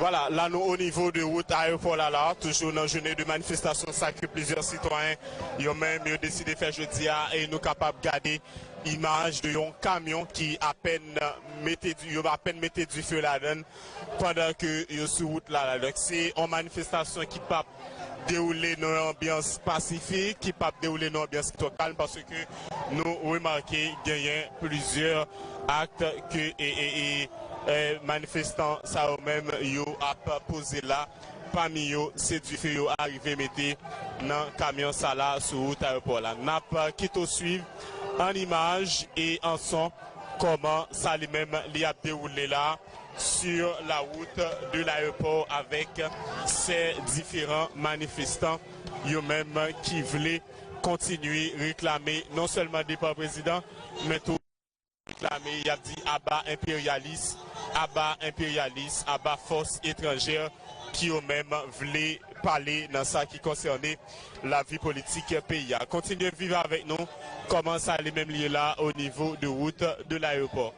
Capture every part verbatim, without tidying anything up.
Vwala, la nou o nivo de wout ayewopò la, la, toujou nan jounen de manifestasyon sa ke plizyè sitwayen yo menm yo deside fè jodi a, e nou kapab gade imaj de yon kamyon ki apèn mete di, yo apèn mete dife ladan l pandan ke yo sou wout la, la. Donk, se yon manifestasyon ki p ap dewoule nan yon anbyans pasifik, ki p ap dewoule nan yon anbyans ki twò kalm, paske nou remake genyen plizyè ak ke, e, e, e, e, manifestan sa yo menm yo ap poze la. Pami yo, se dife yo arive mete nan kamyon sa la sou wout ayewopò la. N ap kite w swiv an imaj e an son kòman sa li menm li ap dewoule la sur la route de l'aéroport avec ces différents manifestants yo menm ki vle kontinye reklame non sèlman depa prezidan, men tou reklame, y ap di aba enperyalis, aba enperyalis, aba fòs etranjè ki yo menm vle pale nan sa ki konsène lavi politik peyi a. Kontinye viv avèk nou kòman sa li menm li ye la o nivo de wout de l'aéroport.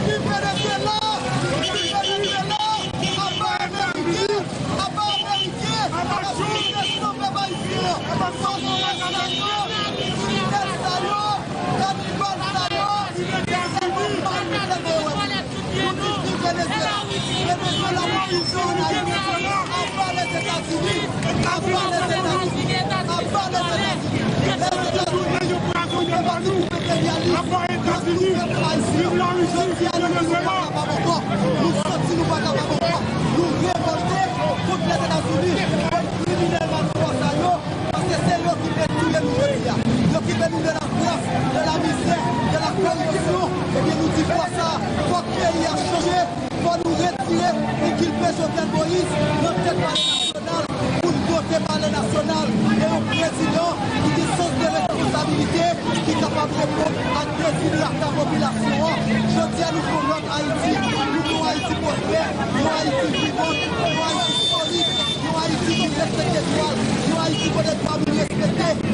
Viv Venezuela! Viv Venezuela! Aba ameriken! Aba ameriken! Aba ameriken! Aba ameriken! Aba ameriken! Kanibal sa yo! Kanibal sa yo! Sèlman pa nou sèl yo wè. Nou di viv Venezuela! Venezuela, nou di viv Ayiti! Aba Lèzetazini! Aba Lèzetazini! Aba Lèzetazini! Lèzetazini! Aba Etazini! Viv Larisi! Viv Venezuela! Nou santi nou pa kapab ankò. Nou revòlte kont Lèzetazini, kont kriminèl malfwa sa yo, paske se yo ki fè touye nou jodi a. Yo ki fè nou de la gras, de la mizè, de la koripsyon. Ebyen, nou di fwa sa, fòk peyi a chanje. Fò nou retire, enkulpe Jovenel Moïse nan tèt Palè Nasyonal pou n dote Palè Nasyonal de yon prezidan ki gen sans de responsabilite, ki kapab reponn ak dezi de la popilasyon an. Jodi a, nou fè yon lòt Ayiti. Nou fè yon Ayiti pwospè, yon Ayiti vivan, yon Ayiti solid, yon Ayiti ki respekte dwa l, yon Ayiti kote dwa moun respekte.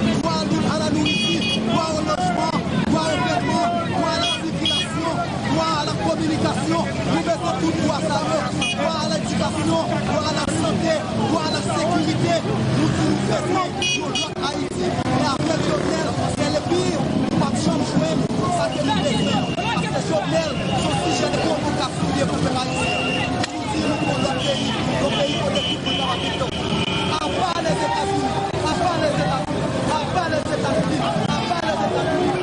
Sinon, dwa a la sante, dwa a la sekirite, nou di nou bezwen yon lòt Ayiti, men avèk Jovenel, c'est le pire, nou p ap janm jwenn sa ke nou bezwen an. Paske Jovenel, se yon sijè de pwovokasyon li ye pou pèp ayisyen an. Pou nou di nou pou yon lòt peyi, yon peyi kote tout moun kapab viv tranquille. À bas les États-Unis, à bas les États-Unis, à bas les États-Unis, à bas les États-Unis.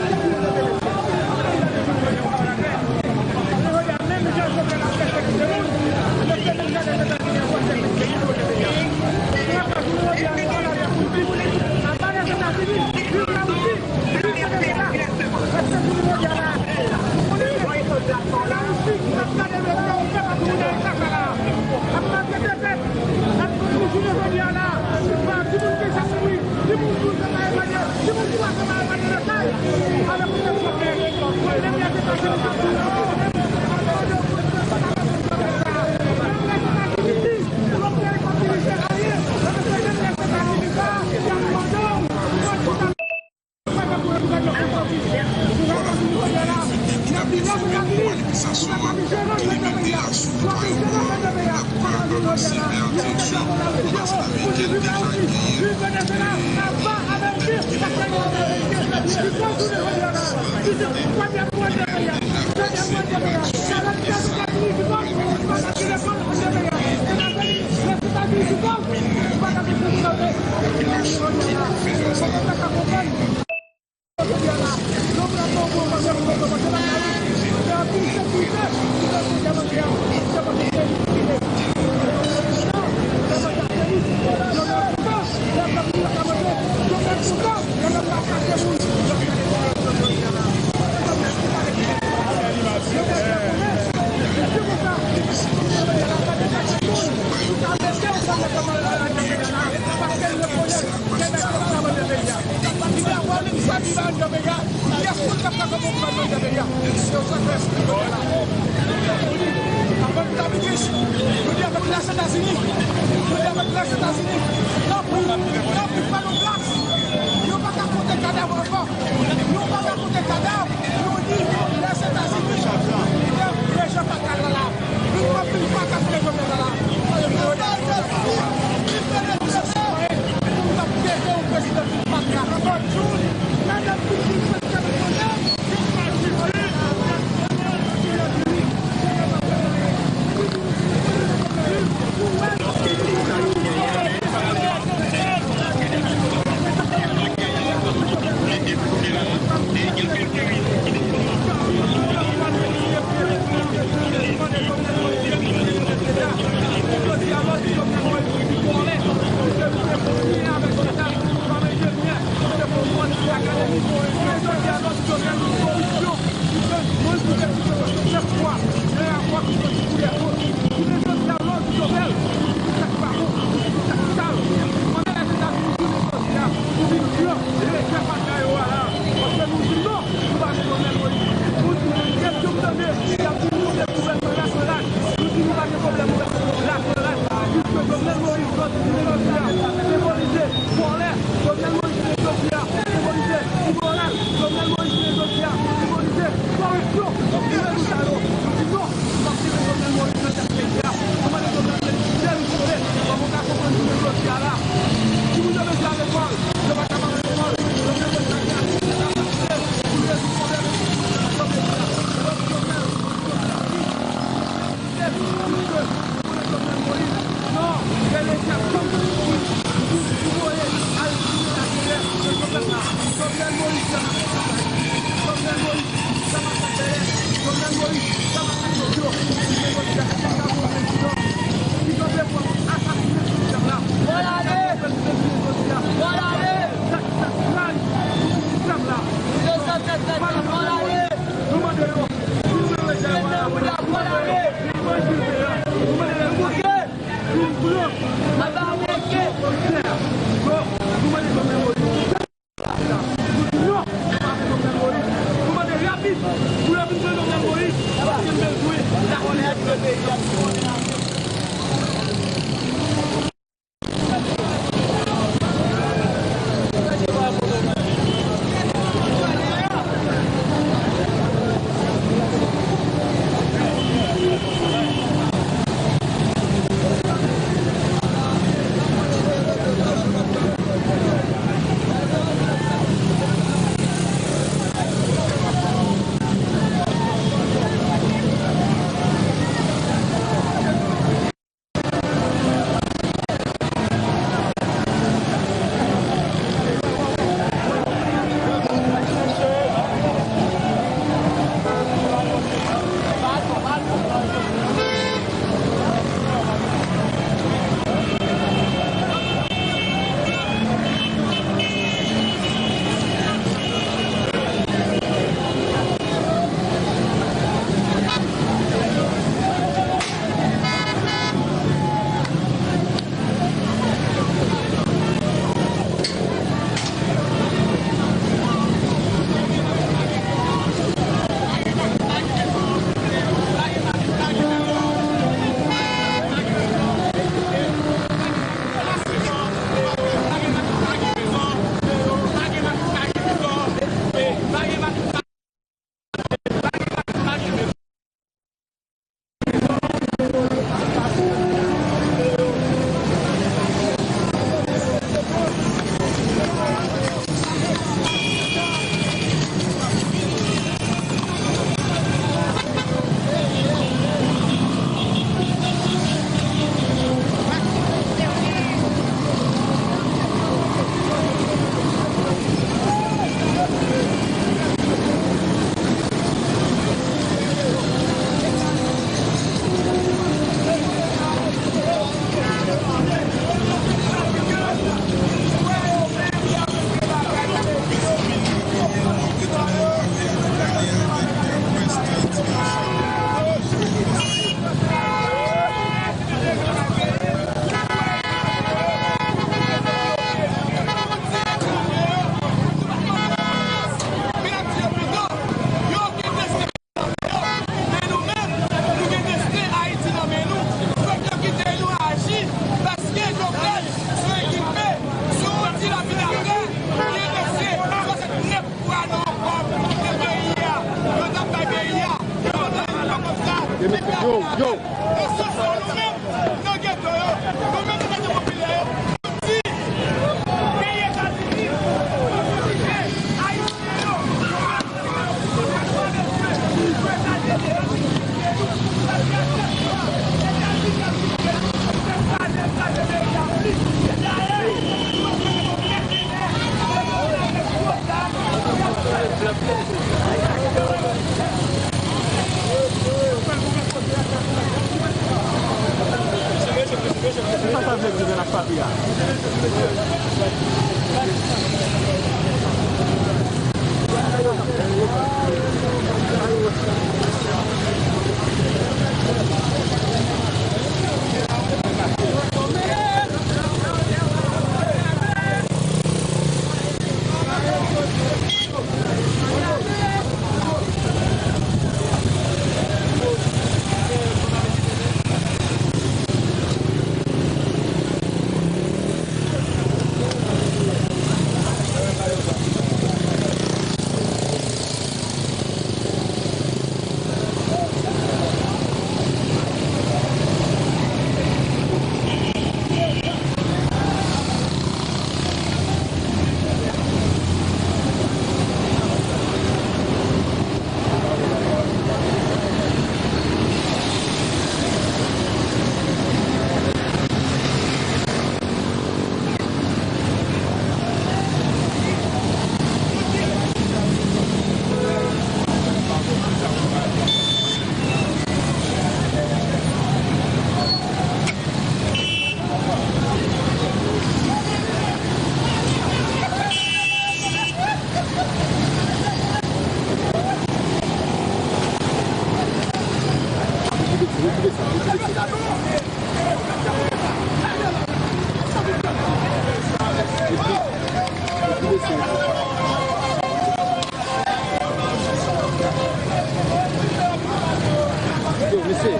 Yo, mesye.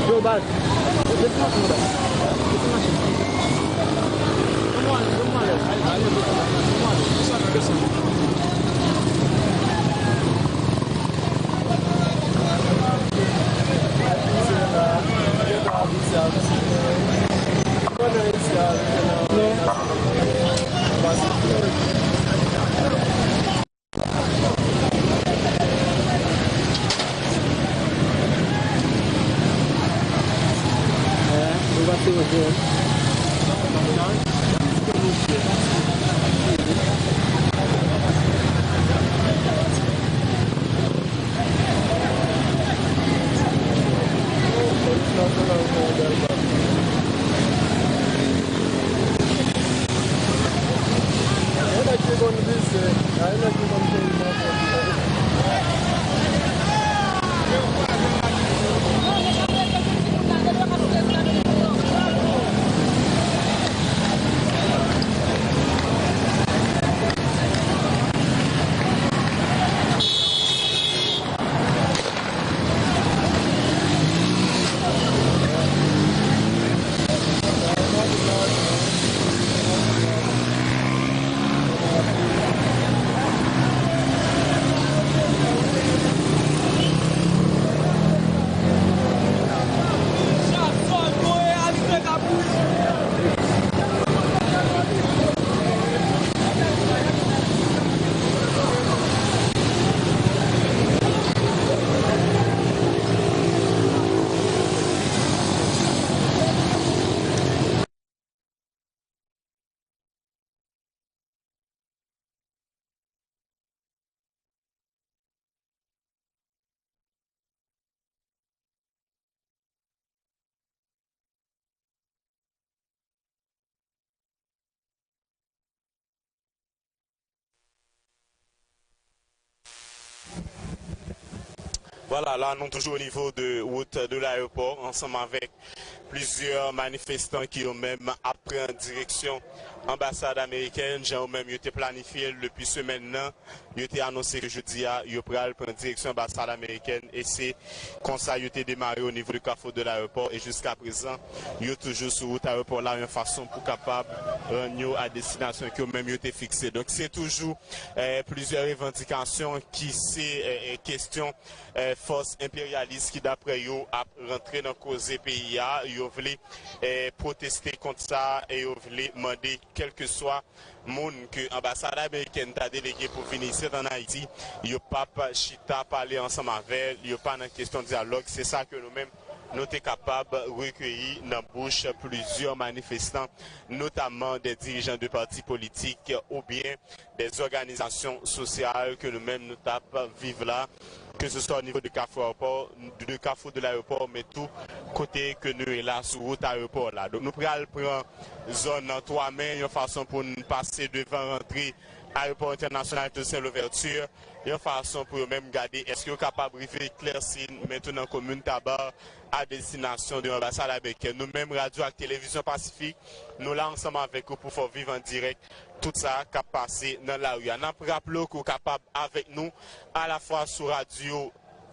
Yo, baz. Desann machin, baz. Desann machin. Ban mwen ale, ban mwen ale. Ale, ale, desann, desann, desann. Vwala, la nou toujou o nivo de wout de layewopò ansanm avèk plizyè manifestan ki yo menm ap pran direksyon anbasad amerikèn, jan yo menm yo te planifye l depi semèn nan. Yo te anonse ke jodi a, yo pral pran direksyon anbasad amerikèn e se konsa yo te demare o nivo de kafou de layewopò e jiska prezan, yo toujou sou wout ayewopò la yon fason pou kapab rann yo a destinasyon ke yo menm yo te fikse. Donk, se toujou, eh, plizyè revandikasyon ki se, eh, eh, kesyon, eh, fòs enperyalis ki, daprè yo, ap rantre nan koze peyi a. Yo vle, eh, pwoteste kont sa e yo vle mande kèlkeswa moun ke anbasad amerikèn ta delege pou vin isit ann Ayiti, yo p ap chita pale ansanm avè l, yo pa nan kesyon dyalòg. Se sa ke nou menm, nou te kapab rekeyi nan bouch plizyè manifestan, notamman de dirijan de pati politik oubyen de òganizasyon sosyal ke nou menm nou t ap viv la. ke se swa o nivo de Kafou Ayewopò, de Kafou de Layewopò, men tou kote ke nou ye la sou wout ayewopò la. Donk nou pral pran zòn nan twa men, yon fason pou n pase devan rantre Ayewopò Entènasyonal Toussaint Louverture, yon fason pou yo menm gade èske yo kapab rive eklèsi men tou nan komin Taba a destinasyon de anbasad amerikèn. Nou menm, Radyo ak Televizyon Pasifik, nou la ansanm avèk ou pou fè w viv an dirèk tout sa k ap pase nan lari a. N ap raple w ke w kapab avèk nou alafwa sou radyo,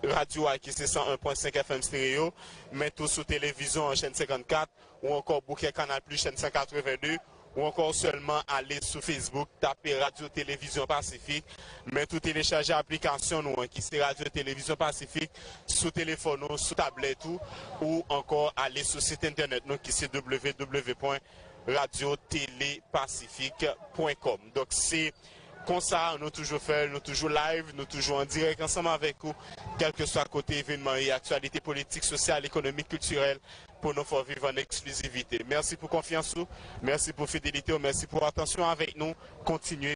radyo a ki se san en pwen senk F M stereo, men tou sou televizyon an chèn senkannkat, ou ankò bouke Canal Plus chèn san katreven de, ou ankò sèlman ale sou Facebook, tape Radyo Televizyon Pasifik, men tou telechaje aplikasyon nou an ki se Radyo Televizyon Pasifik sou telefòn ou, sou tablèt ou, ou ankò ale sou sit entènèt nou ki se w w w pwen radyo tele pasifik pwen kòm. Donk se konsa nou toujou fè l, nou toujou live, nou toujou an dirèk ansanm avèk ou, kèlkeswa kote evènman ye, aktyalite politik, sosyal, ekonomik, kiltirèl, pou nou fè w viv an eksklizivite. Mèsi pou konfyans ou, mèsi pou fidelite w, mèsi pou atansyon avèk nou. Kontinye